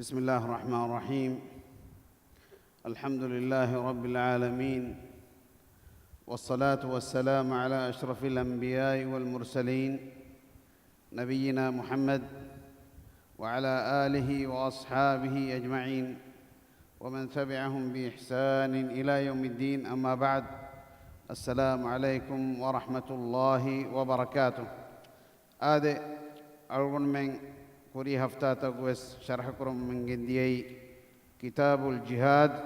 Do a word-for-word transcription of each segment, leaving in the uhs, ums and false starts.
بسم الله الرحمن الرحيم. الحمد لله رب العالمين. والصلاة والسلام على أشرف الأنبياء والمرسلين نبينا محمد وعلى آله وأصحابه أجمعين ومن تبعهم بإحسان إلى يوم الدين، أما بعد. السلام عليكم ورحمة الله وبركاته. އާދެ، އަޅުގަނޑުމެން ކުރީ ހަފްތާތަކު ވެސް ޝަރަޙަކުރަމުން ގެންދިޔައީ ކިތާބުލް ޖިހާދް.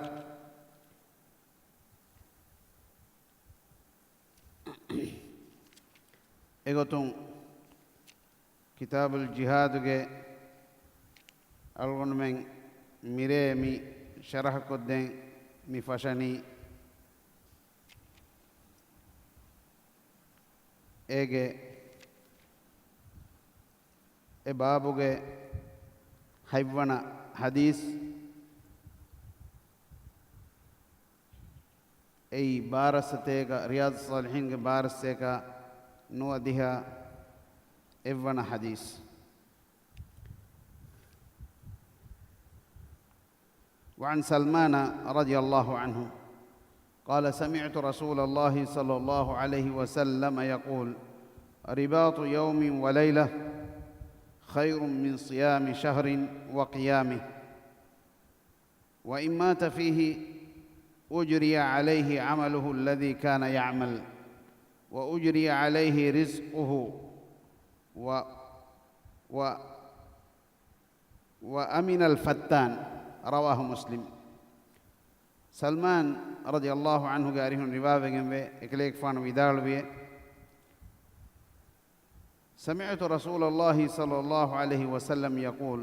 އެގޮތުން ކިތާބުލް ޖިހާދުގެ އަޅުގަނޑުމެން މިރޭ މި ޝަރަޙަކޮށްދޭން މި ފަށަނީ، އޭގެ އެ ބާބުގެ ހަތްވަނަ ޙަދީޘް. އެއީ ބާރަސަތޭކަ، ރިޔާޟުއްޞާލިޙީންގެ ބާރަސަތޭކަ ނުވަދިހަ އެއްވަނަ ޙަދީޘް. وعن سلمان رضي الله عنه قال: سمعت رسول الله صلى الله عليه وسلم يقول: رباط يوم وليلة خير من صيام شهر وقيامه، وإن مات فيه أجري عليه عمله الذي كان يعمل، وأجري عليه رزقه، و، و، وأمن الفتان. رواه مسلم. ސަލްމާން ރަޟިޔަﷲ ޢަންހުގެ އަރިހުން ރިވާވެގެންވޭ، އެކަލޭގެފާނު ވިދާޅުވިއޭ، سمعت رسول الله صلى الله عليه وسلم يقول،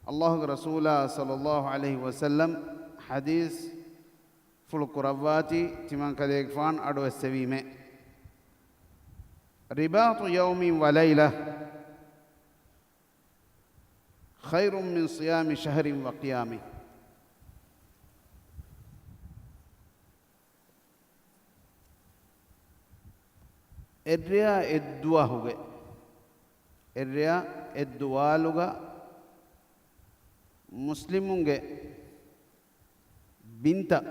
ﷲގެ ރަސޫލާ ޞައްލަﷲ ޢަލައިހި ވަސައްލަމް ޙަދީޘްފުޅު ކުރައްވާތީ، ތިމަންކަލޭގެފާނު އަޑުއެއްސެވީމޭ. رباط يوم وليلة خير من صيام شهر وقيامه. އެއްރެޔާ އެއްދުވަހުގެ، އެއްރެޔާ އެއްދުވާލުގަ މުސްލިމުންގެ ބިންތައް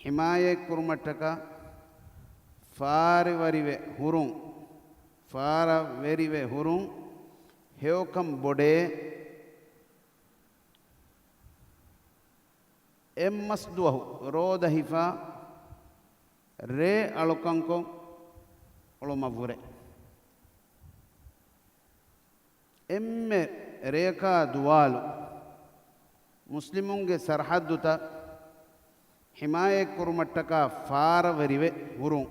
ޙިމާޔަތްކުރުމަށްޓަކާ ފާރަވެރިވެ ހުރުން، ފާރަވެރިވެ ހުރުން ހެޔޮކަން ބޮޑޭ. އެއްމަސް ދުވަހު ރޯދަ ހިފާ ރޭ އަޅުކަންކޮށް އުޅުމަށްވުރެ. އެންމެ ރެޔަކާ ދުވާލު މުސްލިމުންގެ ސަރަޙައްދުތައް ޙިމާޔަތްކުރުމަށްޓަކާ ފާރަވެރިވެ ހުރުން.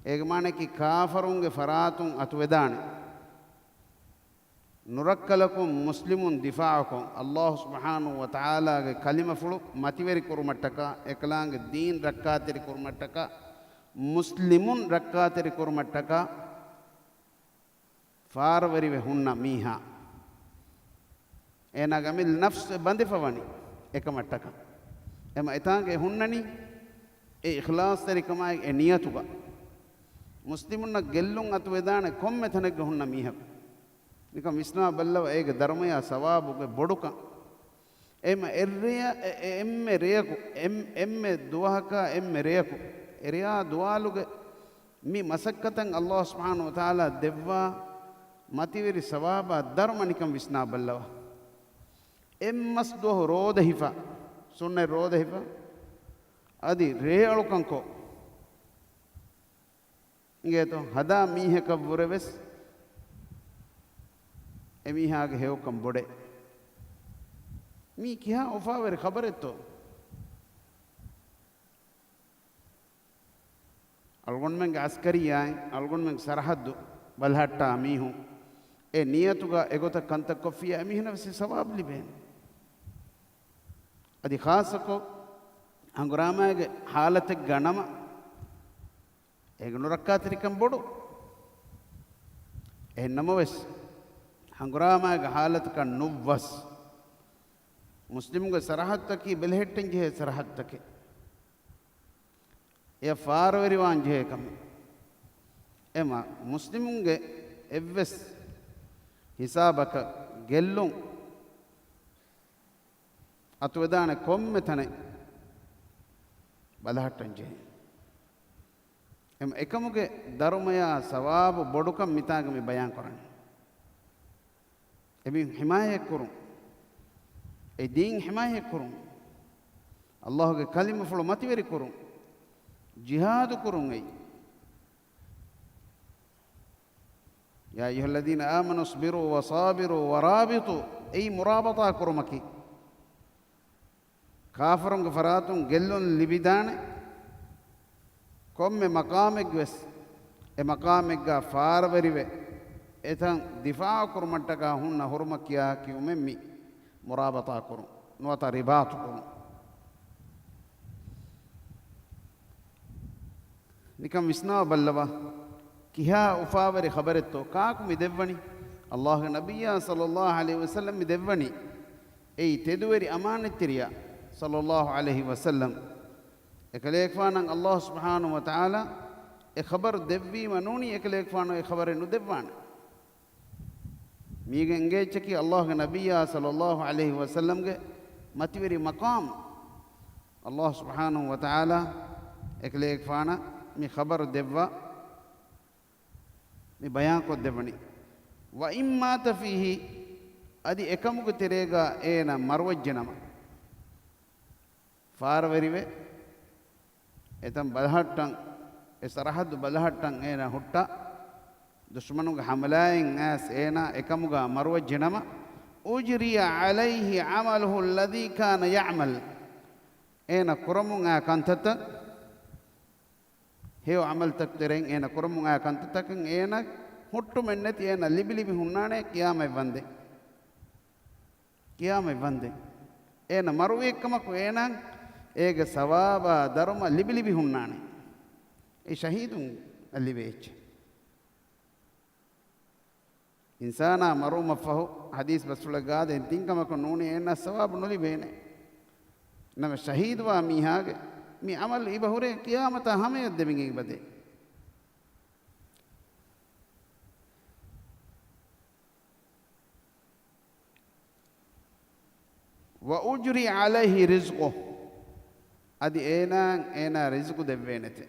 އޭގެ މާނައަކީ ކާފަރުންގެ ފަރާތުން އަތުވެދާނެ. ނުރައްކަލަކުން މުސްލިމުން ދިފާޢުކޮށް، ﷲ ސުބްޙާނަހޫ ވަތަޢާލާގެ ކަލިމަފުޅު މަތިވެރި ކުރުމަށްޓަކާ، އެކަލާނގެ ދީން ރައްކާތެރި ކުރުމަށްޓަކާ، މުސްލިމުން ރައްކާތެރި ކުރުމަށްޓަކާ، ފާރަވެރިވެ ހުންނަ މީހާ، އޭނާގެ އަމިއްލަ ނަފްސު އެ ބަނދެފަ ވަނީ އެކަމަށްޓަކާ. އެމަ އެތާނގެ ހުންނަނީ އެ އިޚްލާޞްތެރިކަމާއި އެ ނިޔަތުގަ. މުސްލިމުންނަށް ގެއްލުން އަތުވެދާނެ ކޮންމެ ތަނެއްގަ ހުންނަ މީހަކު. ނިކަން ވިސްނާ ބައްލަވަ އޭގެ ދަރުމަޔާ ސަވާބުގެ ބޮޑުކަން. އެމަ އެއްރެޔަ، އެ، އެ، އެންމެ ރެޔަކު، އެން، އެންމެ ދުވަހަކާ އެންމެ ރެޔަކު، އެރެޔާ ދުވާލުގެ މި މަސައްކަތަށް ﷲ ސުބްޙާނަހޫ ވަތަޢާލާ ދެއްވާ މަތިވެރި ސަވާބާ ދަރުމަ ނިކަން ވިސްނާ ބައްލަވަ. އެއްމަސް ދުވަހު ރޯދަ ހިފާ، ސުންނަތް ރޯދަ ހިފާ، އަދި ރޭ އަޅުކަންކޮށް، އިނގޭތޯ، ހަދާ މީހަކަށްވުރެ ވެސް އެމީހާގެ ހެޔޮކަން ބޮޑޭ. މީ ކިހާ އުފާވެރި ޚަބަރެއްތޯ؟ އަޅުގަނޑުމެންގެ އަސްކަރިއްޔާއިން، އަޅުގަނޑުމެންގެ ސަރަޙައްދު ބަލަހައްޓާ މީހުން އެ ނިޔަތުގަ އެގޮތަށް ކަންތައް ކޮށްފިއްޔާ، އެމީހުނަށް ވެސް ސަވާބު ލިބޭނެ. އަދި ޚާއްޞަކޮށް ހަނގުރާމައިގެ ޙާލަތެއްގަ ނަމަ، އޭގެ ނުރައްކާތެރިކަން ބޮޑު. އެހެން ނަމަވެސް، ހަނގުރާމައިގެ ޙާލަތަކަށް ނުއްވަސް، މުސްލިމުގެ ސަރަޙައްދަކީ ބެލެހެއްޓެން ޖެހޭ ސަރަޙައްދަކެއް. އެޔަށް ފާރަވެރިވާން ޖެހޭ ކަމެއް. އެމަ މުސްލިމުންގެ އެއްވެސް ހިސާބަކަށް ގެއްލުން އަތުވެދާނެ ކޮންމެ ތަނެއް ބަލަހައްޓަން ޖެހޭ. އެމަ އެކަމުގެ ދަރުމަޔާ ސަވާބު ބޮޑުކަން މިތާގަ މި ބަޔާން ކުރަނީ. އެމީހުން ޙިމާޔަތް ކުރުން، އެ ދީން ޙިމާޔަތް ކުރުން، ﷲގެ ކަލިމަފުޅު މަތިވެރި ކުރުން، ޖިހާދު ކުރުން އެއީ. يا أيها الذين آمنوا اصبروا وصابروا ورابطوا، އެއީ މުރާބަޠާ ކުރުމަކީ. ކާފަރުންގެ ފަރާތުން ގެއްލުން ލިބިދާނެ ކޮންމެ މަޤާމެއްގެވެސް، އެ މަޤާމެއްގާ ފާރަވެރިވެ، އެތަން ދިފާޢު ކުރުމަށްޓަކާ ހުންނަ ހުރުމަށް ކިޔާ ކިޔުމެއް މި މުރާބަޠާ ކުރުން، ނުވަތަ ރިބާޠު ކުރުން. ނިކަން ވިސްނާ ބައްލަވާ، ކިހާ އުފާވެރި ޚަބަރެއްތޯ ކާކު މި ދެއްވަނީ؟ ﷲގެ ނަބިއްޔާ ޞައްލައްލާހު ޢަލައިހި ވަސައްލަމް މި ދެއްވަނީ. އެއީ ތެދުވެރި އަމާނަތްތެރިޔާ ޞައްލައްލާހު ޢަލައިހި ވަސައްލަމް. އެކަލޭގެފާނަށް ﷲ ސުބްޙާނަހު ވަތަޢާލާ އެ ޚަބަރު ދެއްވީމަ ނޫނީ އެކަލޭގެފާނު އެ ޚަބަރެއް ނުދެއްވާނެ. މީގެ އެނގޭ އެއްޗަކީ ﷲގެ ނަބިއްޔާ ޞައްލައްލާހު ޢަލައިހި ވަސައްލަމްގެ މަތިވެރި މަޤާމް. ﷲ ސުބްޙާނަހު ވަތަޢާލާ އެކަލޭގެފާނަށް މި ޚަބަރު ދެއްވާ މި ބަޔާންކޮށްދެއްވަނީ. وإن مات فيه، އަދި އެކަމުގެ ތެރޭގަ އޭނަ މަރުވެއްޖެނަމަ، ފާރަވެރިވެ، އެތަން ބަލަހައްޓަން، އެ ސަރަހައްދު ބަލަހައްޓަން އޭނަ ހުއްޓާ، ދުޝްމަނުގެ ހަމަލާއިން އައިސް އޭނާ އެކަމުގަ މަރުވެއްޖެނަމަ، أجري عليه عمله الذي كان يعمل، އޭނަ ކުރަމުން އައި ކަންތައްތައް، ހެޔޮ ޢަމަލުތައް ތެރެއިން އޭނަ ކުރަމުން އައި ކަންތައްތަކަށް އޭނަ ހުއްޓުމެއްނެތި، އޭނަ ލިބިލިބި ހުންނާނެ ޤިޔާމަތް ވަންދެން. ޤިޔާމަތް ވަންދެން. އޭނަ މަރުވިއެއްކަމަކު އޭނާ އޭގެ ސަވާބާ ދަރުމަ ލިބިލިބި ހުންނާނެ. އެ ޝަހީދުން ލިބޭ އެއްޗެއް. އިންސާނާ މަރުވުމަށްފަހު ޙަދީޘް ބަސްފުޅެއް ގާދައިން ތިން ކަމަކުން ނޫނީ އޭނާ ސަވާބު ނުލިބޭނެ. ނަމަ ޝަހީދުވާ މީހާގެ މި ޢަމަލު އިބަ ހުރޭ ޤިޔާމަތާ ހަމަޔަށް ދެމިގެން އެބަދޭ. وأجري عليه رزقه، އަދި އޭނާ، އޭނާ ރިޒުޤު ދެއްވޭނެތެ.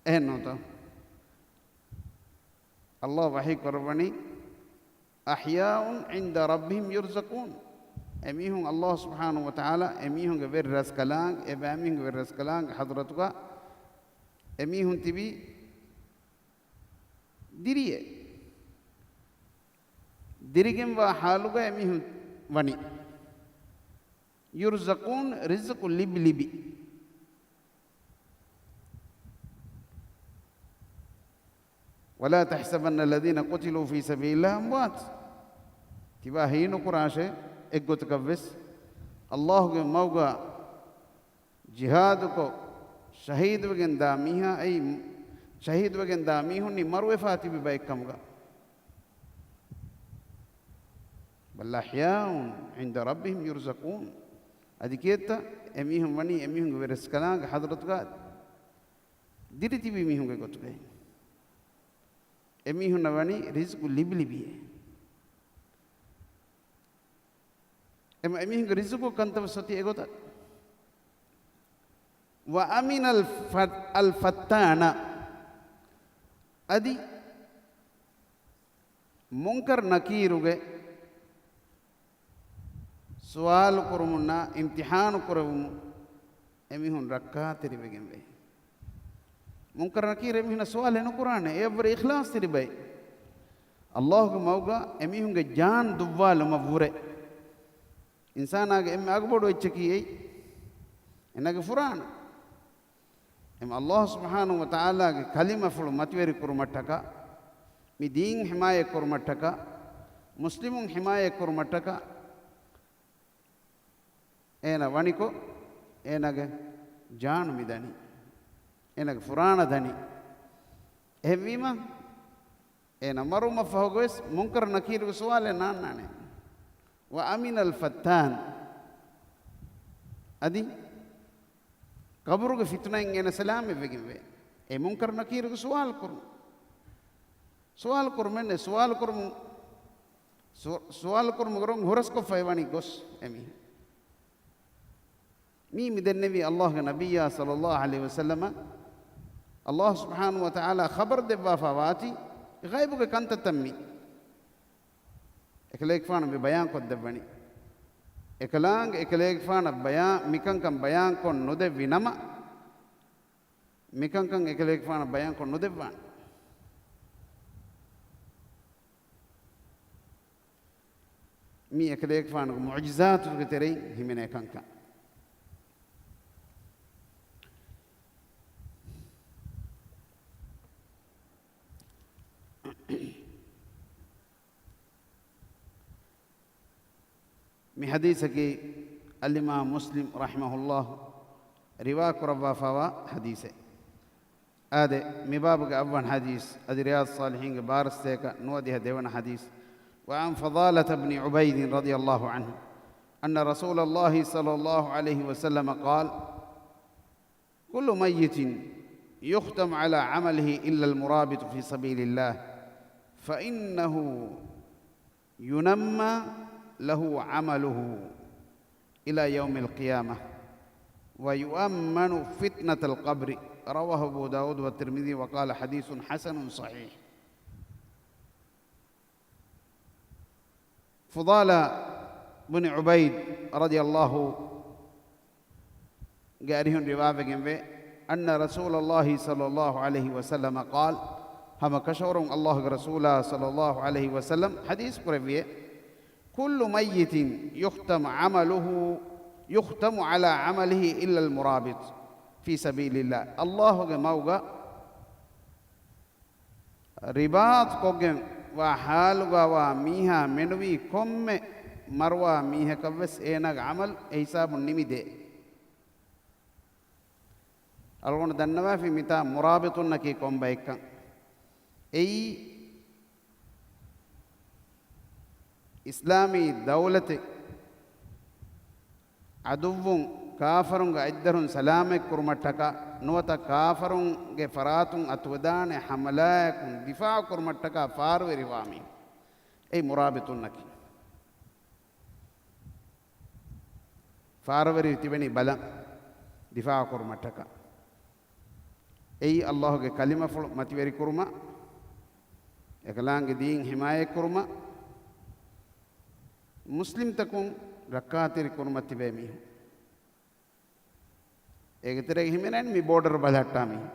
އެހެންނޫތަ؟ ﷲ ވަޙީ ކުރައްވަނީ، أحياء عند ربهم يرزقون. އެމީހުން ﷲ ސުބްޙާނަހު ވަތަޢާލާ އެމީހުންގެ ވެރި ރަސްކަލާނގެ، އެބައިމީހުންގެ ވެރި ރަސްކަލާނގެ ޙަޟްރަތުގަ އެމީހުން ތިބީ ދިރިއެއް. ދިރިގެންވާ ޙާލުގަ އެމީހުން ވަނީ. يرزقون، ރިޒުޤު ލިބި ލިބި. ولا تحسبن الذين قتلوا في سبيل الله أموات. ތިބާ ހީނުކުރާށޭ، އެއްގޮތަކަށްވެސް ﷲގެ މަގުގަ ޖިހާދުކޮށް، ޝަހީދުވެގެން ދާ މީހާ، އެއީ، ޝަހީދުވެގެން ދާ މީހުންނީ މަރުވެފާ ތިބި ބައެއްކަމުގަ. بل أحياء عند ربهم يرزقون. އަދި ކިއެއްތަ؟ އެމީހުން ވަނީ އެމީހުންގެ ވެރިރަސްކަލާނގެ ޙަޟްރަތުގަ ދިރިތިބި މީހުންގެ ގޮތުގައި. އެމީހުންނަށް ވަނީ ރިޒުޤު ލިބިލިބިއޭ. އެމަ އެމީހުންގެ ރިޒުޤު ކަންތައް ސޮތީ އެގޮތަށް. وأمن الف-، الفتان، އަދި މުންކަރު ނަކީރުގެ ސުވާލު ކުރުމުންނާ އިމްތިޙާނު ކުރެވުމުން އެމީހުން ރައްކާތެރިވެގެންވޭ. މުންކަރު ނަކީރު އެމީހުންނަށް ސުވާލެއް ނުކުރާނެ، އެއަށްވުރެ އިޚްލާޞްތެރި ބައެއް. ﷲގެ މަގުގަ އެމީހުންގެ ޖާން ދުއްވާލުމަށްވުރެ. އިންސާނާގެ އެންމެ އަގުބޮޑު އެއްޗަކީ އެއީ. އޭނާގެ ފުރާނަ. އެމަ ﷲ ސުބްޙާނަހު ވަތަޢާލާގެ ކަލިމަފުޅު މަތިވެރި ކުރުމަށްޓަކާ، މި ދީން ޙިމާޔަތް ކުރުމަށްޓަކާ، މުސްލިމުން ޙިމާޔަތް ކުރުމަށްޓަކާ، އޭނަ ވަނިކޮށް، އޭނަގެ ޖާނު މި ދަނީ. އޭނަގެ ފުރާނަ ދަނީ. އެހެންވީމަ، އޭނަ މަރުވުމަށްފަހުގަވެސް މުންކަރު ނަކީރުގެ ސުވާލެއް ނާންނާނެ. وأمن الفتان. އަދި ޤަބުރުގެ ފިތުނައިން އޭނަ ސަލާމަތްވެގެންވޭ. އެ މުންކަރު ނަކީރުގެ ސުވާލު ކުރުން. ސުވާލު ކުރުމެއް ނެތް، ސުވާލު ކުރުމުން، ސު-، ސުވާލު ކުރުމުގެ ރޮނގު ހުރަސްކޮށްފައި ވަނީ ގޮސް އެމީހުން. މީ މި ދެންނެވީ އައްލާހުގެ ނަބިއްޔާ ޞައްލައްލާހު ޢަލައިހި ވަސައްލަމަ، އައްލާހު ސުބްޙާނަހު ވަ ތަޢާލާ ޚަބަރު ދެއްވާފާ ވާތީ ޣައިބުގެ ކަންތައްތައް މީ. އެކަލޭގެފާނު މި ބަޔާން ކޮށްދެއްވަނީ. އެކަލާނގެ އެކަލޭގެފާނަށް ބަޔާން، މިކަންކަން ބަޔާން ކޮށް ނުދެއްވި ނަމަ، މިކަންކަން އެކަލޭގެފާނަށް ބަޔާން ކޮށް ނުދެއްވާނެ. މީ އެކަލޭގެފާނުގެ މުޢުޖިޒާތުގެ ތެރެއިން ހިމެނޭ ކަންކަން. މި ޙަދީޘަކީ އަލްއިމާމް މުސްލިމް ރަޙިމަހުﷲ ރިވާ ކުރައްވާފާވާ ޙަދީޘެއް. އާދެ، މި ބާބުގެ އަށްވަން ޙަދީޘް، އަދި ރިޔާޟުއްޞާލިޙީންގެ ބާރަސްތޭކަ ނުވަދިހަ ދެވަނަ ޙަދީޘް. وعن فضالة بن عبيد رضي الله عنه أن رسول الله صلى الله عليه وسلم قال: كل ميت يختم على عمله إلا المرابط في سبيل الله، فإنه ينمى له عمله إلى يوم القيامة، ويؤمن فتنة القبر. رواه أبو داود والترمذي وقال: حديث حسن صحيح. ފުޟާލާ ބުނި ޢުބައިދު ރަޟިޔަﷲ ގެ އަރިހުން ރިވާވެގެންވޭ، أن رسول الله صلى الله عليه وسلم قال، ހަމަ ކަށަވަރުން އައްލާހުގެ ރަސޫލާ ޞައްލައްލާހު ޢަލައިހި ވަސައްލަމް ޙަދީޘް ކުރެއްވިއޭ، كل ميت يختم عمله، يختم على عمله إلا المرابط في سبيل الله. އައްލާހުގެ މަގުގަ ރިބާޠު ކޮށްގެން ވާ ޙާލުގަ ވާ މީހާ މެނުވީ ކޮންމެ މަރުވާ މީހަކަށްވެސް އޭނާގެ ޢަމަލު އެ ހިސާބުން ނިމިދޭ. އަޅުގަނޑު ދަންނަވާފި މިތާ މުރާބިޠުންނަކީ ކޮން ބައެއްކަން. އެއީ އިސްލާމީ ދައުލަތެއް ޢަދުއްވުން ކާފަރުންގެ އަތްދަށުން ސަލާމަތް ކުރުމަށްޓަކާ ނުވަތަ ކާފަރުންގެ ފަރާތުން އަތުވެދާނެ ޙަމަލާއަކުން ދިފާޢު ކުރުމަށްޓަކާ ފާރުވެރިވާ މީހުން. އެއީ މުރާބިޠުންނަކީ. ފާރުވެރި ތިބެނީ ބަލަން ދިފާޢު ކުރުމަށްޓަކާ. އެއީ އައްލާހުގެ ކަލިމަފުޅު މަތިވެރި ކުރުމަށް، އެކަލާނގެ ދީން ޙިމާޔަތް ކުރުމަށް، މުސްލިމްތަކުން ރައްކާތެރި ކުރުމަށް ތިބޭ މީހުން. އޭގެ ތެރޭގަ ހިމެނޭނެ މި ބޯޑަރު ބަލަހައްޓާ މީހުން.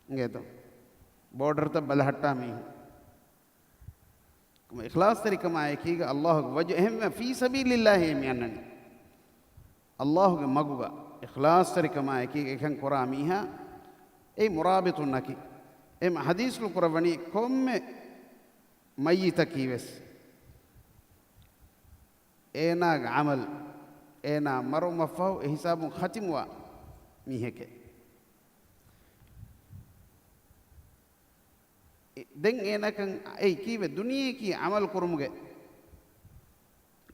އިނގޭތޯ؟ ބޯޑަރުތައް ބަލަހައްޓާ މީހުން. އިޚްލާޞްތެރިކަމާ އެކީގަ އައްލާހުގެ ވަޖު އެހެންވެ ފީ ސަބީލިއްލާހި މި އަންނަނީ. އައްލާހުގެ މަގުގަ އިޚްލާޞްތެރިކަމާ އެކީގަ އެކަން ކުރާ މީހާ އެއީ މުރާބިޠުންނަކީ. އެހެން ޙަދީޘްފުޅު ކުރައްވަނީ ކޮންމެ މައްޔިތަކީ ވެސް އޭނާގެ ޢަމަލު، އޭނާ މަރުވުމަށްފަހު އެ ހިސާބުން ޚަތިމުވާ މީހެކޭ. ދެން އޭނާކަން އެއީ ކީއްވެ ދުނިޔެއަކީ ޢަމަލު ކުރުމުގެ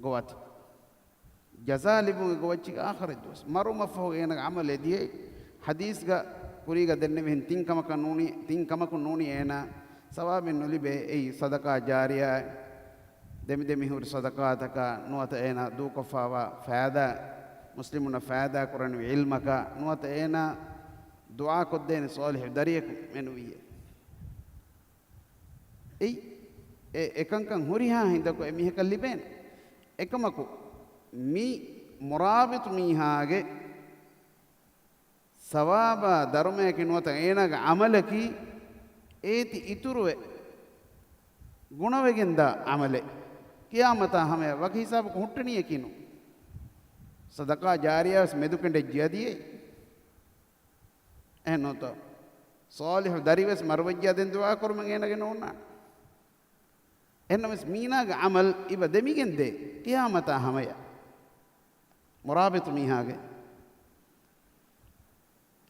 ގޮވަތި. ޖަޒާ ލިބުމުގެ ގޮވައްޗިގެ އާޚިރަތް ދުވަސް. މަރުވުމަށްފަހު އޭނާގެ ޢަމަލު އެދިޔައީ. ޙަދީޘްގަ ކުރީގަ ދެންނެވިހެން ތިން ކަމަކަށް ނޫނީ، ތިން ކަމަކުން ނޫނީ އޭނާ ސަވާބެއް ނުލިބޭ. އެއީ ޞަދަޤާ ޖާރިޔާ، ދެމިދެމިހުރި ޞަދަޤާތަކާ ނުވަތަ އޭނާ ދޫކޮށްފާވާ ފައިދާ، މުސްލިމުންނަށް ފައިދާ ކުރަނިވި ޢިލްމަކާ ނުވަތަ އޭނާ ދުޢާ ކޮށްދޭނެ ޞާލިޙު ދަރިޔަކު މެނުވިއޭ. އެއީ، އެ، އެކަންކަން ހުރިހާ ހިނދަކު އެ މީހަކަށް ލިބޭނެ. އެކަމަކު، މި މުރާބިޠު މީހާގެ ސަވާބާ ދަރުމަޔަކީ ނުވަތަ އޭނާގެ ޢަމަލަކީ އޭތި އިތުރުވެ ގުނަވެގެންދާ ޢަމަލެއް. ޤިޔާމަތާ ހަމަޔަށް ވަކި ހިސާބަކު ހުއްޓަނީއަކީ ނޫން. ޞަދަޤާ ޖާރިޔާ ވެސް މެދުކެނޑެއްޖެ އަދި އެއީ. އެހެން ނޫންތޯ؟ ޞާލިޙު ދަރިވެސް މަރުވެއްޖެ ދެން ދުޢާ ކުރުމަށް އޭނާގެ ނޯންނާނެ. އެހެންނަމަވެސް މީނާގެ ޢަމަލް އިބަ ދެމިގެންދޭ ޤިޔާމަތާ ހަމަޔަށް. މުރާބިޠު މީހާގެ.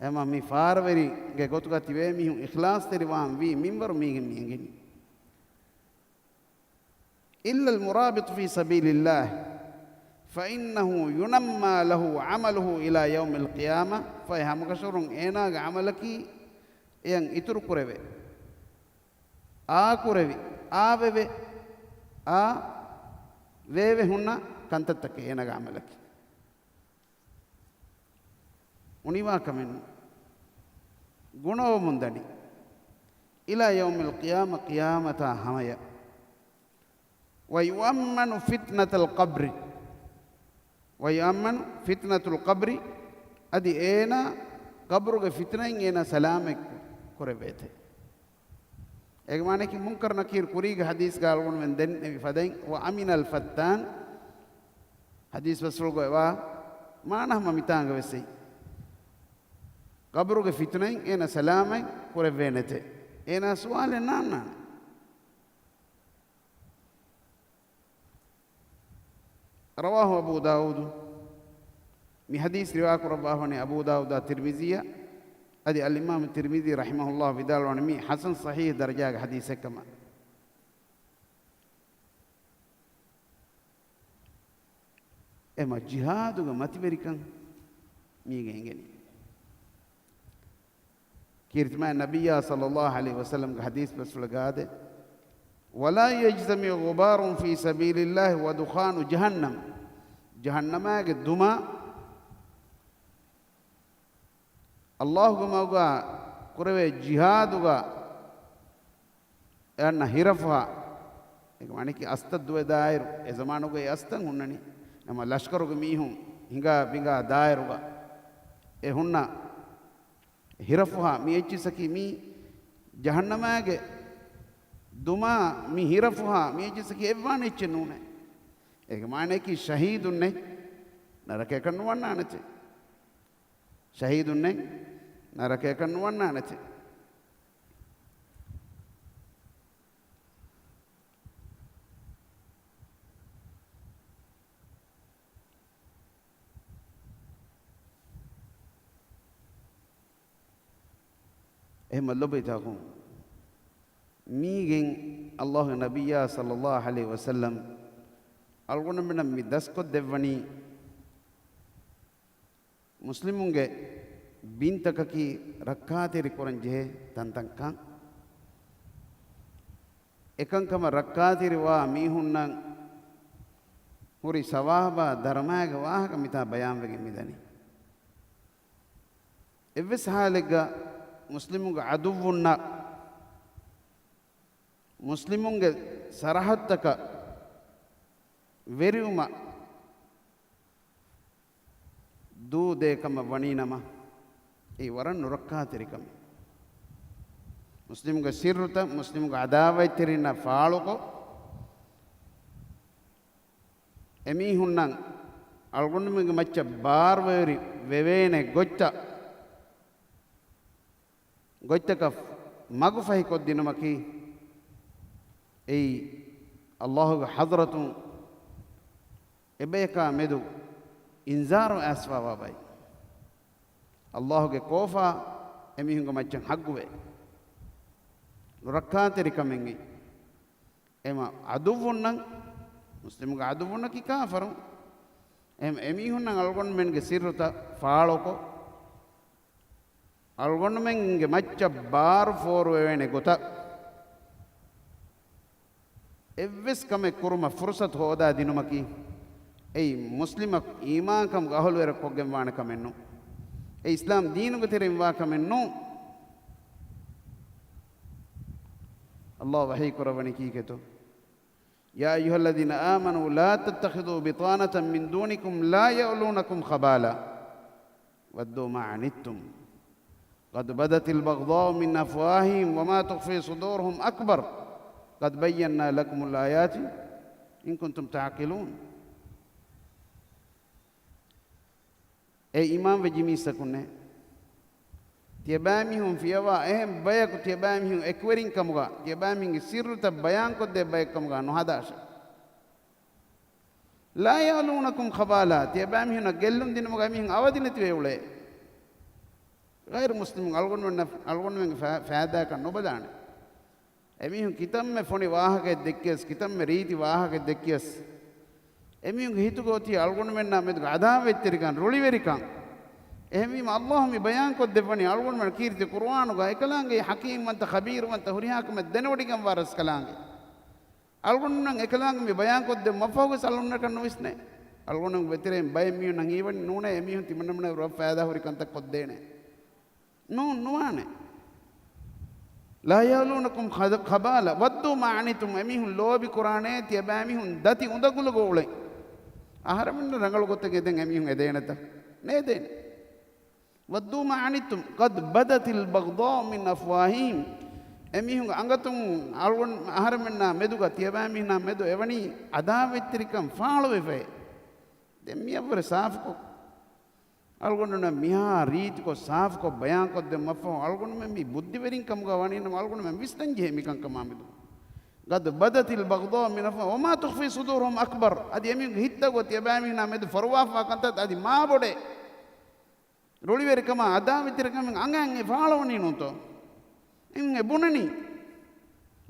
އެމަ މި ފާރުވެރިގެ ގޮތުގަ ތިބޭ މީހުން އިޚްލާޞްތެރިވާން ވީ މިންވަރު މީގެން މި އެނގެނީ. إلا المرابط في سبيل الله فإنه ينمى له عمله إلى يوم القيامة، ފަހެ ހަމަކަށަވަރުން އޭނާގެ ޢަމަލަކީ އެޔަށް އިތުރު ކުރެވޭ، އާކުރެވި، އާވެވޭ، އާ ވޭވެ ހުންނަ ކަންތައްތަކެއް އޭނާގެ ޢަމަލަކީ. އުނިވާ ކަމެއް ނޫން. ގުނަވަމުން ދަނީ. إلى يوم القيامة، ޤިޔާމަތާ ހަމަޔަށް. ويؤمن فتنة القبر. ويؤمن فتنة القبر، އަދި އޭނާ ޤަބުރުގެ ފިތުނައިން އޭނާ ސަލާމަތް ކުރެވޭތެ. އޭގެ މާނައަކީ މުންކަރު ނަކީރު ކުރީގެ ޙަދީޘްގަ އަޅުގަނޑުމެން ދެންނެވި ފަދައިން، وأمن الفتان، ޙަދީޘް ބަސްފުޅުގައިވާ މާނަ ހަމަ މިތާނގަ ވެސް އެއީ. ޤަބުރުގެ ފިތުނައިން އޭނާ ސަލާމަތް ކުރެވޭނެތެ. އޭނާ ސުވާލެއް ނާންނާނެ. رواه أبو داود. މި ޙަދީޘް ރިވާކުރައްވާފަނީ އަބޫ ދާއޫދާ ތިރްމިޒީއަށް. އަދި އަލްއިމާމު ތިރްމިޒީ ރަޙިމަހުﷲ ވިދާޅުވަނީ މީ ޙަސަން ޞަޙީޙް ދަރަޖާގެ ޙަދީޘެއްކަމަށް. އެމަ ޖިހާދުގެ މަތިވެރިކަން މީގެ އެނގެނީ. ކީރިތިމާ ނަބިއްޔާ ޞައްލައްލާހު ޢަލައިހި ވަސައްލަމްގެ ޙަދީޘް ބަސްފުޅަށް ގާދެ، ولا يجتمع غبار في سبيل الله ودخان جهنم. ޖަހަންނަމާގެ ދުމާ އައްލާހުގެ މަގުގަ ކުރެވޭ ޖިހާދުގަ އެ އަންނަ ހިރަފުހާ، އޭގެ މާނައަކީ އަސްތައް ދުވެ ދާއިރު، އެ ޒަމާނުގައި އަސްތައް ހުންނަނީ. ނަމަ ލަޝްކަރުގެ މީހުން ހިނގާ ބިނގާ ދާއިރުގަ އެ ހުންނަ ހިރަފުހާ މި އެއްޗިސަކީ މީ ޖަހަންނަމާގެ ދުމާ މި ހިރަފުހާ މި އެއްޗިސަކީ އެއްވާނެ އެއްޗެއް ނޫނޭ. އޭގެ މާނައަކީ ޝަހީދުންނެއް ނަރަކަޔަކަށް ނުވަންނާނެތެ. ޝަހީދުންނެއް ނަރަކަޔަކަށް ނުވަންނާނެތެ. އެހެންމަ ލޮބުވެތި އަޚުން، މީގެން އައްލާހުގެ ނަބިއްޔާ ޞައްލައްލާހު ޢަލައިހި ވަސައްލަމް އަޅުގަނޑުމެންނަށް މި ދަސްކޮށްދެއްވަނީ، މުސްލިމުންގެ ބިންތަކަކީ ރައްކާތެރި ކުރަން ޖެހޭ ތަންތަންކަން. އެކަންކަމަށް ރައްކާތެރިވާ މީހުންނަށް ހުރި ސަވާބާ ދަރަމާގެ ވާހަކަ މިތާ ބަޔާންވެގެން މިދަނީ. އެއްވެސް ހާލެއްގަ މުސްލިމުންގެ ޢަދުއްވުންނަށް މުސްލިމުންގެ ސަރަޙައްދުތަކަށް ވެރިވުމަށް ދޫ ދޭ ކަމަށް ވަނީ ނަމަ، އެއީ ވަރަށް ނުރައްކާތެރި ކަމެއް. މުސްލިމުގެ ސިއްރުތައް މުސްލިމުގެ ޢަދާވަތްތެރިންނަށް ފާޅުކޮށް، އެމީހުންނަށް އަޅުގަނޑުމެންގެ މައްޗަށް ބާރުވެރި ވެވޭނެ ގޮތްތައް، ގޮތްތަކަށް މަގުފަހިކޮށްދިނުމަކީ، އެއީ އައްލާހުގެ ޙަޟްރަތުން އެބަޔަކާ މެދު އިންޒާރު އައިސްފަވާ ބައެއް. އައްލާހުގެ ކޯފާ އެމީހުންގެ މައްޗަށް ޙައްޤުވޭ. ނުރައްކާތެރިކަމެއް އެއީ. އެމަ ޢަދުއްވުންނަށް، މުސްލިމުގެ ޢަދުއްވުންނަކީ ކާފަރުން. އެހެން އެމީހުންނަށް އަޅުގަނޑުމެންގެ ސިއްރުތައް ފާޅުކޮށް، އަޅުގަނޑުމެންގެ މައްޗަށް ބާރު ފޯރުވެވޭނެ ގޮތަށް އެއްވެސް ކަމެއް ކުރުމަށް ފުރުޞަތު ހޯދާ ދިނުމަކީ، އެއީ މުސްލިމަކު އީމާންކަމުގެ އަހުލުވެރި ކޮށްގެން ވާނެ ކަމެއް ނޫން. އެ އިސްލާމް ދީނުގެ ތެރެއިން ވާ ކަމެއް ނޫން. އައްލާހު ވަޙީ ކުރައްވަނީ ކީކޭތޯ؟ يا أيها الذين آمنوا لا تتخذوا بطانة من دونكم لا يألونكم خبالا ودوا ما عنتم قد بدت البغضاء من أفواههم وما تخفي صدورهم أكبر قد بينا لكم الآيات إن كنتم تعقلون. އޭ އީމާންވެއްޖި މީސްތަކުންނޭ! ތިޔަބައިމީހުން ފިޔަވާ އެހެން ބަޔަކު ތިޔަބައިމީހުން އެކުވެރިންކަމުގަ، ތިޔަބައިމީހުންގެ ސިއްރުތައް ބަޔާންކޮށްދޭ ބައެއްކަމުގަ ނުހަދާށެ. لا يألونكم خبالا، ތިޔަބައިމީހުންނަށް ގެއްލުން ދިނުމުގަ އެމީހުން އަވަދިނެތިވެ އުޅޭ. ޣައިރު މުސްލިމުން އަޅުގަނޑުމެންނަށް، އަޅުގަނޑުމެންގެ ފަ-، ފައިދާއަކަށް ނުބަލާނެ. އެމީހުން ކިތަންމެ ފޮނި ވާހަކައެއް ދެއްކިޔަސް، ކިތަންމެ ރީތި ވާހަކައެއް ދެއްކިޔަސް، އެމީހުންގެ ހިތުގަ އޮތީ އަޅުގަނޑުމެންނާ މެދުގަ ޢަދާވަތްތެރިކަން، ރުޅިވެރިކަން. އެހެންވީމަ، އައްލާހު މި ބަޔާންކޮށްދެއްވަނީ އަޅުގަނޑުމެން ކީރިތި ޤުރުއާނުގަ އެކަލާނގެ ޙަކީމްވަންތަ، ޚަބީރުވަންތަ، ހުރިހާ ކަމެއް ދެނެވޮޑިގެންވާ ރަސްކަލާނގެ. އަޅުގަނޑުމެން އެކަލާނގެ މި ބަޔާންކޮށްދެއްވުމަށްފަހުވެސް އަޅުގަނޑަކަށް ނުވިސްނޭ. އަޅުގަނޑު ވެތެރެއިން ބައެއް މީހުންނަށް ހީވަނީ ނޫނޭ އެމީހުން ތިމަންނަމަނަށް ވަރަށް ފައިދާ ހުރި ކަންތައް ކޮށްދޭނެ. ނޫން، ނުވާނެ. لا يألونكم خد-، خبالا ودوا ما عنتم، އެމީހުން ލޯބި ކުރާނޭ ތިޔަބައިމީހުން ދަތި އުނދަގުލުގަ އުޅެން. އަހަރެމެންނަށް ރަނގަޅު ގޮތެއް އެދެން އެމީހުން އެދޭނެތަ؟ ނޭދޭނެ. ودوا ما عنتم قد بدت البغضاء من أفواههم. އެމީހުންގެ އަނގަތުން އަޅުގަނޑު އަހަރެމެންނާ މެދުގަ ތިޔަބައިމީހުންނާ މެދު އެވަނީ އަދާވަތްތެރިކަން ފާޅުވެފައި. ދެން މިއަށްވުރެ ސާފުކޮށް، އަޅުގަނޑުންނަށް މިހާ ރީތިކޮށް ސާފުކޮށް ބަޔާންކޮށްދެއްވުމަށްފަހު އަޅުގަނޑުމެން މި ބުއްދިވެރިން ކަމުގަ ވަނީ ނަމަ އަޅުގަނޑުމެން ވިސްނަން ޖެހޭ މިކަންކަމާ މެދު. قد بدت البغضاء من أفواههم وما تخفي صدورهم أكبر. އަދި އެމީހުންގެ ހިތްތަކުގަ ތިޔަބައިމީހުންނާ މެދު ފޮރުވާފާ ކަންތައް އަދި މާބޮޑޭ. ރުޅިވެރިކަމާ އަދާވަތްތެރިކަމެއް އަނގައިން އެ ފާޅުވަނީ ނޫންތޯ؟ އެހެން އެ ބުނަނީ.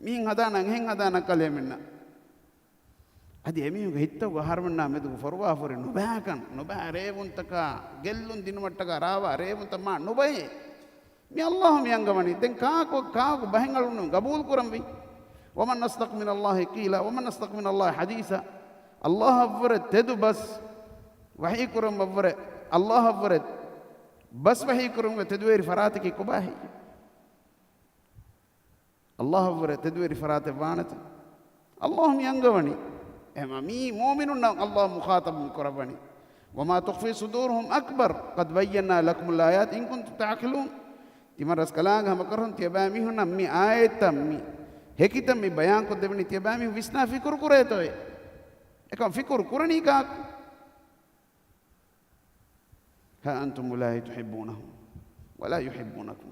މިހެން ހަދާނަން، އެހެން ހަދާނަން ކަލޭމެންނަށް. އަދި އެމީހުންގެ ހިތްތަކުގަ އަހަރުމެންނާ މެދުގަ ފޮރުވާފަ ހުރި ނުބައިކަން، ނުބައި ރޭވުންތަކާ، ގެއްލުން ދިނުމަށްޓަކާ ރާވާ ރޭވުންތައް މާ ނުބައޭ. މި އައްލާހު މި އަންގަވަނީ. ދެން ކާކު، ކާކު ބަހެއް އަޅުގަނޑު ގަބޫލު ކުރަންވީ؟ ومن أصدق من الله قيلا ومن أصدق من الله حديثا. އައްލާހަށްވުރެ ތެދު ބަސް، ވަޙީ ކުރުމަށްވުރެ، އައްލާހަށްވުރެ ބަސް ވަޙީ ކުރުމުގެ ތެދުވެރި ފަރާތަކީ ކޮބާހެއްޔޭ؟ އައްލާހަށްވުރެ ތެދުވެރި ފަރާތެއް ވާނެތަ؟ އައްލާހު މި އަންގަވަނީ. އެހެންވީމަ މީ މުއުމިނުންނަށް އައްލާހު މުޚާޠަބު މި ކުރައްވަނީ. وما تخفي صدورهم أكبر قد بينا لكم الآيات إن كنتم تعقلون. ތިމަން ރަސްކަލާނގެ ހަމަކަށަވަރުން ތިޔަބައިމީހުންނަށް މި އާޔަތްތައް މި ހެކިތައް މި ބަޔާންކޮށްދެވެނީ ތިޔަބައިމީހުން ވިސްނާ ފިކުރު ކުރޭތޯއޭ. އެކަމަކު ފިކުރު ކުރަނީ ކާކު؟ ها أنتم أولئك تحبونهم ولا يحبونكم.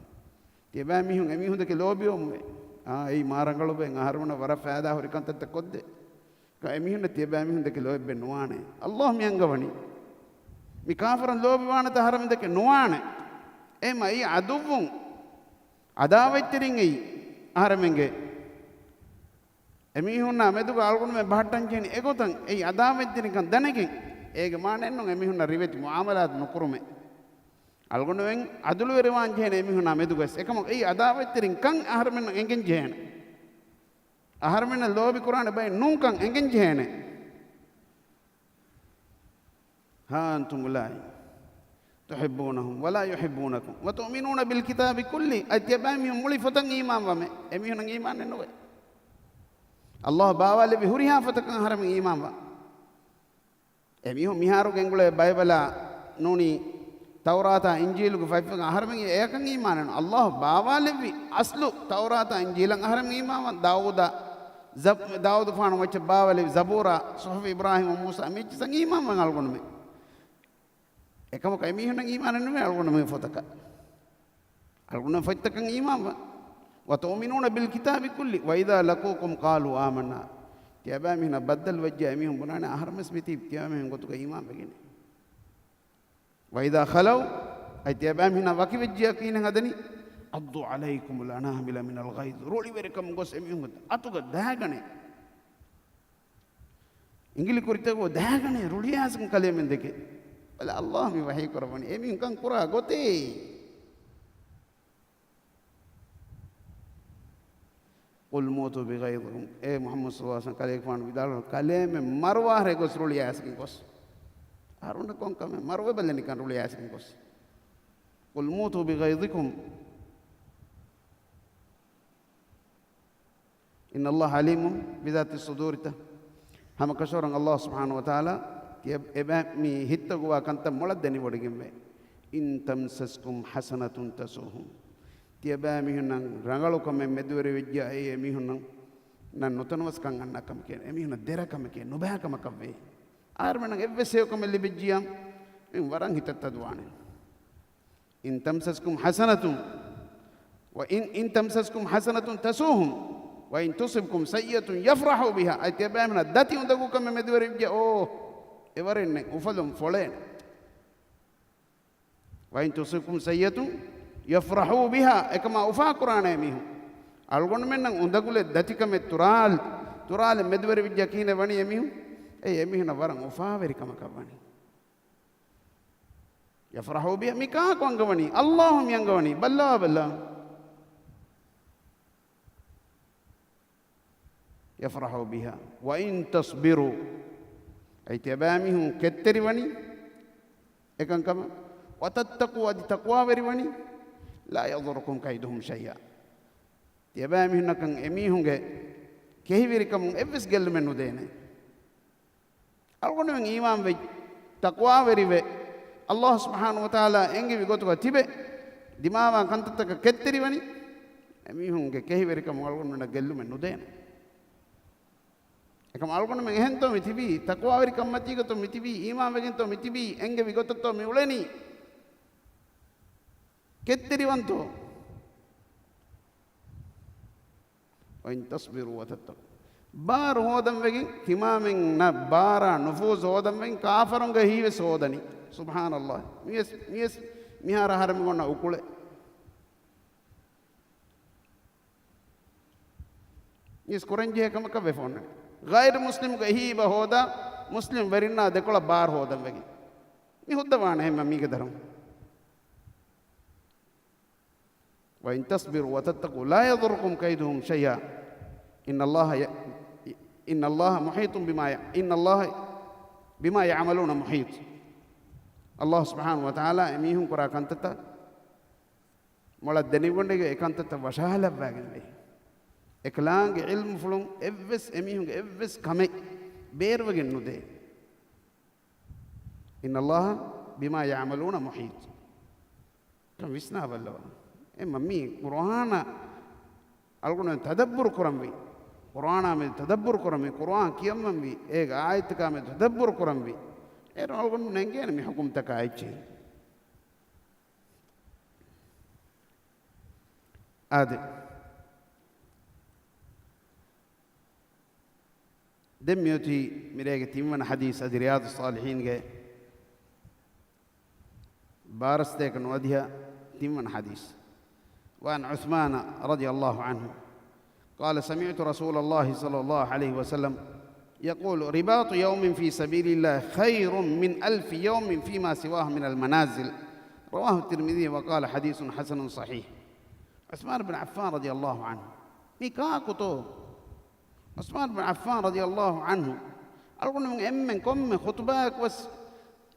ތިޔަބައިމީހުން އެމީހުންދެކެ ލޯބިވަމުވެ. އާ، އެއީ މާ ރަނގަޅު ބައެއް، އަހަރުމެނަށް ވަރަށް ފައިދާ ހުރި ކަންތައްތައް ކޮށްދޭ. އެމީހުންނަށް ތިޔަބައިމީހުންދެކެ ލޯބިވެ ނުވާނެ. އައްލާހު މި އަންގަވަނީ. މި ކާފަރުން ލޯބިވާނެތަ އަހަރުމެންދެކެ؟ ނުވާނެ. އެހެންވީމަ އެއީ ޢަދުއްވުން، ޢަދާވަތްތެރިން އެއީ އަހަރެމެންގެ. އެމީހުންނާ މެދުގަ އަޅުގަނޑުމެން ބަހައްޓަން ޖެހެނީ އެގޮތަށް. އެއީ ޢަދާވަތްތެރިކަން ދަނެގެން. އޭގެ މާނައެއް ނޫން އެމީހުންނާ ރިވެތި މުޢާމަލާތު ނުކުރުމޭ. އަޅުގަނޑުމެން ޢަދުލުވެރިވާން ޖެހޭނެ އެމީހުންނާ މެދުގައި. އެކަމަކު އެއީ ޢަދާވަތްތެރިން ކަން އަހަރުމެންނަށް އެނގެން ޖެހޭނެ. އަހަރުމެންނަށް ލޯބި ކުރާނެ ބައެއް ނޫންކަން އެނގެން ޖެހޭނެ. ها أنتم أولئك تحبونهم ولا يحبونكم وتؤمنون بالكتاب كله. އަދި ތިޔަބައިމީހުން މުޅި ފޮތަށް އީމާންވަމޭ. އެމީހުންނަށް އީމާނެއް ނުވޭ. އައްލާހު ބާވާލެއްވި ހުރިހާ ފޮތަކަށް އަހަރެމެން އީމާންވާ. އެމީހުން މިހާރު ގެންގުޅޭ ބައިބަލާ ނޫނީ ތައުރާތާ އިންޖީލުގެ ފަތްފުޅުގަ އަހަރެމެން އެޔަކަށް އީމާނެއް ނުވޭ. އައްލާހު ބާވާލެއްވި އަސްލު ތައުރާތާ އިންޖީލަށް އަހަރެމެން އީމާންވާ. ދާވޫދާ، ޒަ-، ދާވޫދުފާނު މައްޗަށް ބާވާލެއްވި ޒަބޫރާ، ޞުޙުފު އިބްރާހީމް ވަ މޫސާ، މިއްޗިސަން އީމާންވަން އަޅުގަނޑުމެން. އެކަމަކު އެމީހުންނަށް އީމާނެއް ނުވޭ އަޅުގަނޑުމެން ފޮތަކަށް. އަޅުގަނޑުމެން ފޮތްތަކަށް އީމާންވާ. وتؤمنون بالكتاب كله وإذا لقوكم قالوا آمنا. ތިޔަބައިމީހުންނާ ބައްދަލުވެއްޖެ އެމީހުން ބުނާނެ އަހަރެމެން މިތީ ތިޔަބައިމީހުން ގޮތުގަ އީމާންވެގެން. وإذا خلوا، އަދި ތިޔަބައިމީހުންނާ ވަކިވެއްޖިޔާ ކިހިނެއް ހަދަނީ؟ عضوا عليكم الأنامل من الغيظ. ރުޅިވެރިކަމުން ގޮސް އެމީހުންގެ އަތުގަ ދާގަނޭ. އިނގިލި ކުރިތަކުގަ ދާގަނޭ ރުޅިއައިސްގެން ކަލޭމެންދެކެ. ބަލަ، އައްލާހު މި ވަޙީ ކުރައްވަނީ އެމީހުން ކަން ކުރާ ގޮތޭ. قل موتوا بغيظكم. އޭ މުޙައްމަދު ޞައްލައްލާހު ޢަލައިހި ވަސައްލަމް، ކަލޭގެފާނު ވިދާޅުވި، ކަލޭމެން މަރުވާހެރޭ ގޮސް ރުޅިއައިސްގެން ގޮސް. އަހަރުންނަށް ކޮން ކަމެއް؟ މަރުވެބަލަ ނިކަން ރުޅިއައިސްގެން ގޮސް. قل موتوا بغيظكم إن الله عليم بذات الصدور ތަ. ހަމަކަށަވަރުން އައްލާހު ސުބްޙާނަހު ވަތަޢާލާ ތިޔަ-، އެބަ-، މި ހިތްތަކުގަ ވާ ކަންތައް މޮޅަށް ދެނިވޮޑިގެންވޭ. إن تمسسكم حسنة تسؤهم. ތިޔަބައިމީހުންނަށް ރަނގަޅު ކަމެއް މެދުވެރިވެއްޖެޔާ، އެއީ އެމީހުންނަށް ނަން ނުތަނަވަސްކަން އަންނަ ކަމެކޭ. އެމީހުންނަށް ދެރަ ކަމެކޭ، ނުބައި ކަމަކަށްވޭ. އަހަރުމެންނަށް އެއްވެސް ހެޔޮކަމެއް ލިބިއްޖިޔާ، އެ ވަރަށް ހިތަށް ތަދުވާނެ. إن تمسسكم حسنة، وإن، إن تمسسكم حسنة تسؤهم، وإن تصبكم سيئة يفرحوا بها. އަދި ތިޔަބައިމީހުންނަށް ދަތި އުނދަގޫކަމެއް މެދުވެރިވެއްޖެ، އޯ، އެވަރެއް ނެތް، އުފަލުން ފޮޅޭނެ. وإن تصبكم سيئة يفرحوا بها. އެކަމާ އުފާކުރާނެ އެމީހުން. އަޅުގަނޑުމެންނަށް އުނދަގުލެއް ދަތިކަމެއް ތުރާލް، ތުރާލެއް މެދުވެރިވެއްޖެ ކިހިނެއް ވަނީ އެމީހުން؟ އެ އެމީހުންނަށް ވަރަށް އުފާވެރިކަމަކަށް ވަނީ. يفرحوا بها، މި ކާކު އަންގަވަނީ؟ އައްލާހު މި އަންގަވަނީ. ބައްލަވާ ބައްލަވާ. يفرحوا بها وإن تصبروا. އަދި ތިޔަބައިމީހުން ކެތްތެރިވަނީ އެކަންކަމަށް، وتتقوا، އަދި ތަޤްވާވެރިވަނީ، لا يضركم كيدهم شيئا. ތިޔަބައިމީހުންނަކަށް އެމީހުންގެ ކެހިވެރިކަމުން އެއްވެސް ގެއްލުމެއް ނުދޭނެ. އަޅުގަނޑުމެން އީމާންވެ، ތަޤްވާވެރިވެ، ﷲ ސުބްޙާނަހޫ ވަތަޢާލާ އެންގެވި ގޮތުގަ ތިބެ، ދިމާވާ ކަންތައްތަކަށް ކެތްތެރިވަނީ، އެމީހުންގެ ކެހިވެރިކަމުން އަޅުގަނޑުމެންނަށް ގެއްލުމެއް ނުދޭނެ. އެކަމް އަޅުގަނޑުމެން އެހެންތޯ މި ތިބީ؟ ތަޤްވާވެރިކަންމަތީގަތޯ މި ތިބީ؟ އީމާންވެގެންތޯ މި ތިބީ؟ އެންގެވި ގޮތަށްތޯ މި އުޅެނީ؟ ކެތްތެރިވަންތޯ؟ وإن تصبروا وتتقوا. ބާރު ހޯދަންވެގެން، ތިމާމެންނަށް ބާރާ ނުފޫޒު ހޯދަންވެގެން، ކާފަރުންގެ ހިތްވެސް ހޯދަނީ. ސުބްޙާނަﷲ. މިވެސް، މިވެސް މިހާރު އަހަރެމެން އޮންނަ އުކުޅެއް. މިސް ކުރަންޖެހޭ ކަމަކަށް ވެފަ އޮންނަނީ. ޣައިރު މުސްލިމުގެ އެހީބަ ހޯދާ، މުސްލިމް ވެރިންނާ ދެކޮޅަށް ބާރު ހޯދަން ވެގެން. މި ހުއްދަ ވާނެ ހެންމަ މީގެ ދަރުން. وإن تصبروا وتتقوا لا يضركم كيدهم شيئا إن الله ي-، إن الله محيط بما ي-، إن الله بما يعملون محيط. ﷲ ސުބްޙާނަހޫ ވަތަޢާލާ އެމީހުން ކުރާ ކަންތައްތައް މޮޅަށް ދެނެވޮޑިގެން އެކަންތައްތައް ވަށާލައްވާގެންވޭ. އެކަލާނގެ ޢިލްމުފުޅުން އެއްވެސް އެމީހުންގެ އެއްވެސް ކަމެއް ބޭރުވެގެން ނުދޭ. إن الله بما يعملون محيط. ކަން ވިސްނާ ބައްލަވާ. އެމަ މީ ޤުރުއާނަށް އަޅުގަނޑު ތަދައްބުރު ކުރަންވީ. ޤުރުއާނާ މެދު ތަދައްބުރު ކުރަންވީ. ޤުރުއާން ކިޔަންވަންވީ. އޭގެ އާޔަތްތަކާ މެދު ތަދައްބުރު ކުރަންވީ. އޭރު އަޅުގަނޑު ނެނގޭނެ މި ޙުކުމްތަކާ އެއްޗެހި. އާދެ. ދެން މިއޮތީ މިރޭގެ ތިންވަނަ ޙަދީޘް އަދި ރިޔާޟުއްޞާލިޙީންގެ ބާރަސްތޭކަ ނުވަދިހަ ތިންވަނަ ޙަދީޘް. وعن عثمان رضي الله عنه قال سمعت رسول الله صلى الله عليه وسلم يقول رباط يوم في سبيل الله خير من ألف يوم فيما سواه من المنازل. رواه الترمذي وقال حديث حسن صحيح. ޢުޘްމާން ބިން ޢައްފާން ރަޟިޔަﷲ ޢަންހު. މީ ކާކުތޯ؟ ޢުޘްމާން ބިން ޢައްފާން ރަޟިޔަﷲ ޢަންހު. އަޅުގަނޑުމެން އެންމެން ކޮންމެ ޚުޠުބާއަކުވެސް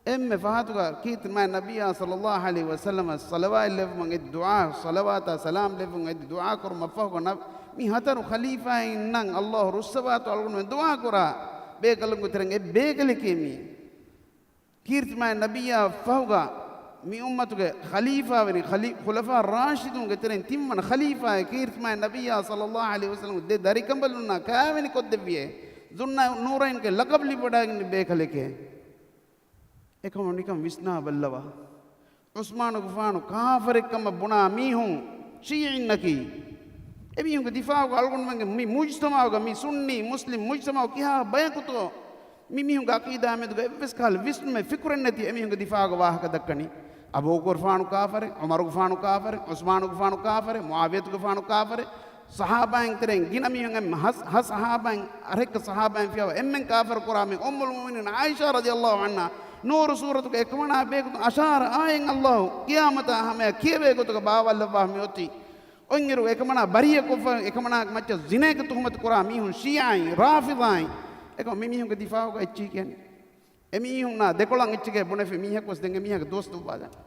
އެންމެ ފަހަތުގަ ކީރިތި މާތް ނަބިއްޔާ ޞައްލަﷲ ޢަލައިހި ވަސައްލަމަށް ޞަލަވާތް ލެއްވުމަށް އެދި ދުޢާ، ޞަލަވާތާ ސަލާމް ލެއްވުމަށް އެދި ދުޢާ ކުރުމަށްފަހުގަ ނަ-، މި ހަތަރު ޚަލީފާއިންނަށް ﷲ ރުއްސަވާތޯ އަޅުގަނޑުމެން ދުޢާ ކުރާ ބޭކަލުންގެ ތެރެއިން އެއް ބޭކަލެކޭ މީ. ކީރިތި މާތް ނަބިއްޔާ ފަހުގަ މި އުއްމަތުގެ ޚަލީފާވެރިން، ޚަލީ-، ޚުލަފާ ރާޝިދޫންގެ ތެރެއިން ތިންވަނަ ޚަލީފާއެއް ކީރިތި މާތް ނަބިއްޔާ ޞައްލަﷲ ޢަލައިހި ވަސައްލަމް ދެ ދަރިކަނބަލުންނާ ކާވެނި ކޮށްދެއްވިއޭ. ޒުންނަ ނޫރައިންގެ ލަޤަބު ލިބިވަޑައިގެން ބޭކަލެކޭ. އެކަމަށް ނިކަން ވިސްނާ ބައްލަވާ. ޢުސްމާނުގެފާނު ކާފަރެއްކަމަށް ބުނާ މީހުން ޝީޢީންނަކީ. އެމީހުންގެ ދިފާޢުގަ އަޅުގަނޑުމެންގެ މި މުޖްތަމަޢުގަ، މި ސުންނީ މުސްލިމް މުޖްތަމަޢު ކިހާ ބަޔަކުތޯ؟ މި މީހުންގެ ޢަޤީދާ މެދުގަ އެއްވެސް ކަހަލަ ވިސްނުމެއް ފިކުރެއް ނެތި އެމީހުންގެ ދިފާޢުގަ ވާހަކަ ދައްކަނީ. އަބޫބަކުރުގެފާނު ކާފަރެއް، ޢުމަރުގެފާނު ކާފަރެއް، ޢުސްމާނުގެފާނު ކާފަރެއް، މުޢާވިޔަތުގެފާނު ކާފަރެއް، ޞަޙާބާއިން ތެރެއިން ގިނަ މީހުން އެންމެ ހަ-، ހަ ޞަޙާބާއިން، އަރައެއްކަ ޞަޙާބާއިން ފިޔަވާ އެންމެން ކާފަރު ކުރާ މީ އުއްމުލް މުއުމިނީން ޢާއިޝާ ރަޟިޔަﷲ ޢަންހާ ނޫރު ސޫރަތުގެ އެކަމަނާ ބޭކުތުން އަށާރަ އާޔަތް ﷲ ޤިޔާމަތާ ހަމަޔަށް ކިޔެވޭ ގޮތުގަ ބާވާލައްވާ މި އޮތީ. އޮތްއިރު އެކަމަނާ ބަރީއަ ކޮށްފަ، އެކަމަނާ މައްޗަށް ޒިނޭގެ ތުހުމަތު ކުރާ މީހުން ޝީޢީން، ރާފިޟީން. އެކަމަ މި މީހުންގެ ދިފާޢުގަ އެއްޗިހި ކިޔަނީ. އެމީހުންނާ ދެކޮޅަށް އެއްޗެކޭ ބުނެފި މީހަކުވެސް ދެން އެ މީހާގެ ދުވަސް ދުއްވާލާނެ.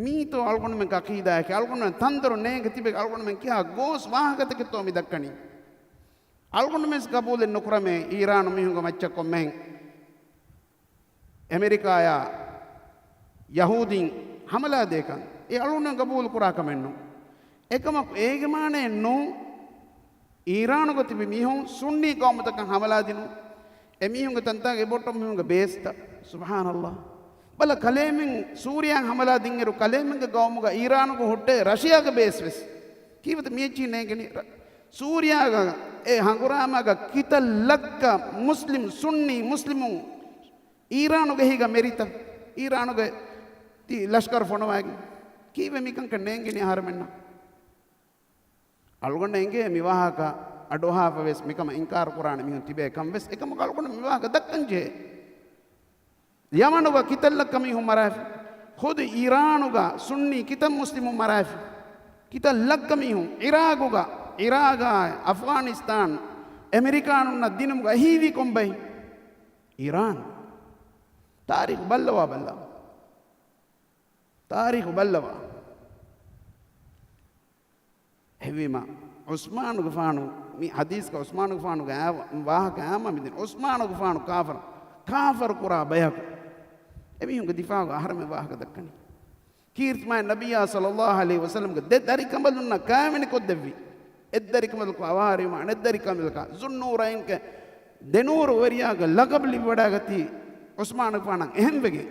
މީތޯ އަޅުގަނޑުމެންގެ ޢަޤީދާއަކީ؟ އަޅުގަނޑުމެން ތަންދޮރު ނޭނގެ ތިބެ އަޅުގަނޑުމެން ކިހާ ގޯސް ވާހަކަތަކެއްތޯ މި ދައްކަނީ؟ އަޅުގަނޑުމެން ގަބޫލެއް ނުކުރަމޭ އީރާނު މީހުންގެ މައްޗަށް ކޮންމެހެން އެމެރިކާޔާ ޔަހޫދީން ހަމަލާ ދޭކަން. އެ އަޅުގަނޑުމެން ގަބޫލު ކުރާ ކަމެއް ނޫން. އެކަމަކު އޭގެ މާނައެއް ނޫން އީރާނުގަ ތިބި މީހުން ސުންނީ ޤައުމުތަކަށް ހަމަލާ ދިނުން. އެމީހުންގެ ތަންތާގެ އެބޮއްޓަށް މީހުންގެ ބޭސްތައް. ސުބްޙާނަﷲ. ބަލަ، ކަލޭމެން ސޫރިޔާއަށް ހަމަލާ ދިންއިރު ކަލޭމެންގެ ޤައުމުގަ އީރާނުގަ ހުއްޓޭ ރަޝިޔާގެ ބޭސް ވެސް. ކީއްވެތަ މި އެއްޗިހި ނޭނގެނީ؟ ރަ-، ސޫރިޔާގަ އެ ހަނގުރާމާގަ ކިތައް ލައްކަ މުސްލިމް، ސުންނީ މުސްލިމުން އީރާނުގެ ހިގަ މެރިތަ؟ އީރާނުގެ ތި ލަޝްކަރު ފޮނުވައިގެން. ކީއްވެ މިކަންކަން ނޭނގެނީ އަހަރެމެންނަށް؟ އަޅުގަނޑަށް އެނގޭ މި ވާހަކަ އަޑުއަހާފަވެސް މިކަމަށް އިންކާރު ކުރާނެ މީހުން ތިބޭ ކަން ވެސް. އެކަމަކު އަޅުގަނޑު މި ވާހަކަ ދައްކަން ޖެހޭ. ޔަމަނުގަ ކިތައް ލައްކަ މީހުން މަރާފި. ޚުދު އީރާނުގަ ސުންނީ ކިތައް މުސްލިމުން މަރާފި. ކިތައް ލައްކަ މީހުން ޢިރާގުގަ، ޢިރާޤާ، އަފްޣާނިސްތާން، އެމެރިކާނުންނަށް ދިނުމުގަ އެހީވީ ކޮންބައި؟ އީރާން. ތާރީޚު ބައްލަވާ ބައްލަވާ. ތާރީޚު ބައްލަވާ. އެހެންވީމަ، ޢުސްމާނުގެފާނު، މި ޙަދީޘްގަ ޢުސްމާނުގެފާނުގެ އާ-، ވާހަކަ އާންމާ މިދިން. ޢުސްމާނުގެފާނު ކާފަރު، ކާފަރު ކުރާ ބަޔަކު. އެމީހުންގެ ދިފާޢުގަ އަހަރެމެން ވާހަކަ ދައްކަނީ. ކީރިތި މާތް ނަބިއްޔާ ޞައްލައްލާހު ޢަލައިހި ވަސައްލަމްގެ ދެ ދަރިކަނބަލުންނަށް ކާވެނިކޮށްދެއްވި. އެއްދަރިކަނބަލަކު އަވަހާރަވީމަ އަނެއްދަރިކަނބަލަކާ، ޒުންނޫރައިންގެ ދެނޫރުވެރިޔާގެ ލަޤަބު ލިބިވަޑައިގަތީ ޢުސްމާނުގެފާނަށް އެހެންވެގެން.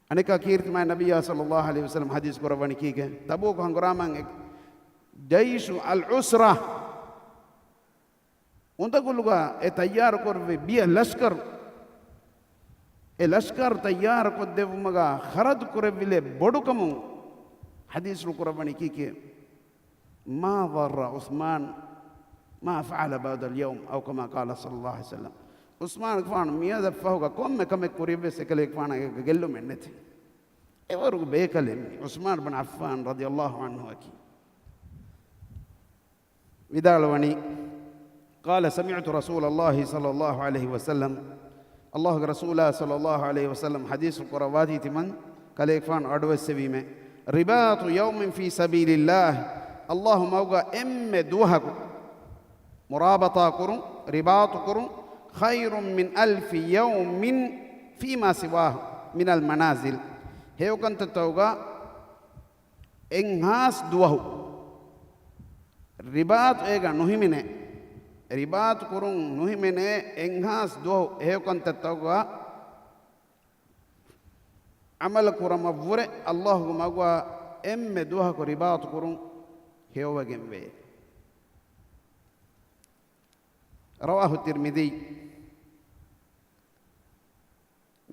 އަނެއްކާ ކީރިތި މާތް ނަބިއްޔާ ޞައްލައްލާހު ޢަލައިހި ވަސައްލަމް ޙަދީޘް ކުރައްވަނީ ކީކޭ؟ ތަބޫކު ހަނގުރާމައިން އެ ޖައިޝު އަލް ޢުސްރާ އުނދަގުލުގަ އެ ތައްޔާރު ކުރެއްވި ބިޔަ ލަޝްކަރު، އެ ލަޝްކަރު ތައްޔާރު ކޮށްދެއްވުމަގަ ޚަރަދު ކުރެއްވިލެއް ބޮޑުކަމުން ޙަދީޘްފުޅު ކުރައްވަނީ ކީކޭ؟ ما ضر عثمان ما فعل بعد اليوم، أو كما قال صلى الله عليه وسلم. ޢުސްމާނުގެފާނު މިއަދަށްފަހުގަ ކޮންމެ ކަމެއް ކުރިއަށްވެސް އެކަލޭގެފާނަށް އޭގަ ގެއްލުމެއް ނެތި. އެވަރުގެ ބޭކަލެއް މީ ޢުސްމާނު ބުން ޢައްފާން ރަޟިޔައްލާހު ޢަންހު އަކީ. ވިދާޅުވަނީ، قال سمعت رسول الله صلى الله عليه وسلم، ﷲގެ ރަސޫލާ ޞައްލައްލާހު ޢަލައިހި ވަސައްލަމް ޙަދީޘް ކުރައްވާތީ ތިމަން ކަލޭގެފާނު އަޑުއެއްސެވީމޭ، رباط يوم في سبيل الله، ﷲ މަގުގަ އެންމެ ދުވަހަކު މުރާބަޠާ ކުރުން، ރިބާޠު ކުރުން، خير من ألف يوم فيما سواه من المنازل، ހެޔޮކަންތައްތަކުގަ އެއްހާސް ދުވަހު ރިބާޠު އޭގަ ނުހިމެނޭ، ރިބާޠު ކުރުން ނުހިމެނޭ އެއްހާސް ދުވަހު ހެޔޮކަންތައްތަކުގަ ޢަމަލު ކުރުމަށްވުރެ ﷲގެ މަގުގަ އެންމެ ދުވަހަކު ރިބާޠު ކުރުން ހެޔޮވެގެންވޭ. رواه الترمذي.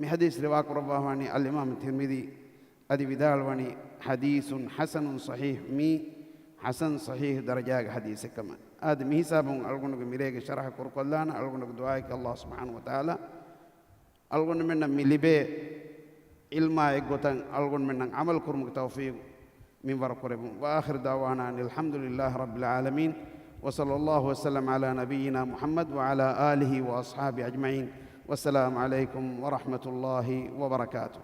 މި ޙަދީޘް ރިވާކުރައްވާވާނީ އަލްއިމާމު ތިރްމިޛީ އަދި ވިދާޅުވަނީ، حديث حسن صحيح، މީ ޙަސަން ޞަޙީޙު ދަރަޖާގެ ޙަދީޘެއްކަމަށް. އަދި މިހިސާބުން އަޅުގަނޑުގެ މިރޭގެ ޝަރަޙަ ކުރުކޮށްލާނަން، އަޅުގަނޑުގެ ދުޢާއަކީ ﷲ ސުބްޙާނަހޫ ވަތަޢާލާ އަޅުގަނޑުމެންނަށް މި ލިބޭ ޢިލްމާ އެއްގޮތަށް އަޅުގަނޑުމެންނަށް ޢަމަލު ކުރުމުގެ ތައުފީޤު މިންވަރު ކުރެއްވުން. وآخر دعوانا أن الحمد لله رب العالمين، وصلى الله وسلم على نبينا محمد وعلى آله وأصحابه أجمعين، والسلام عليكم ورحمة الله وبركاته.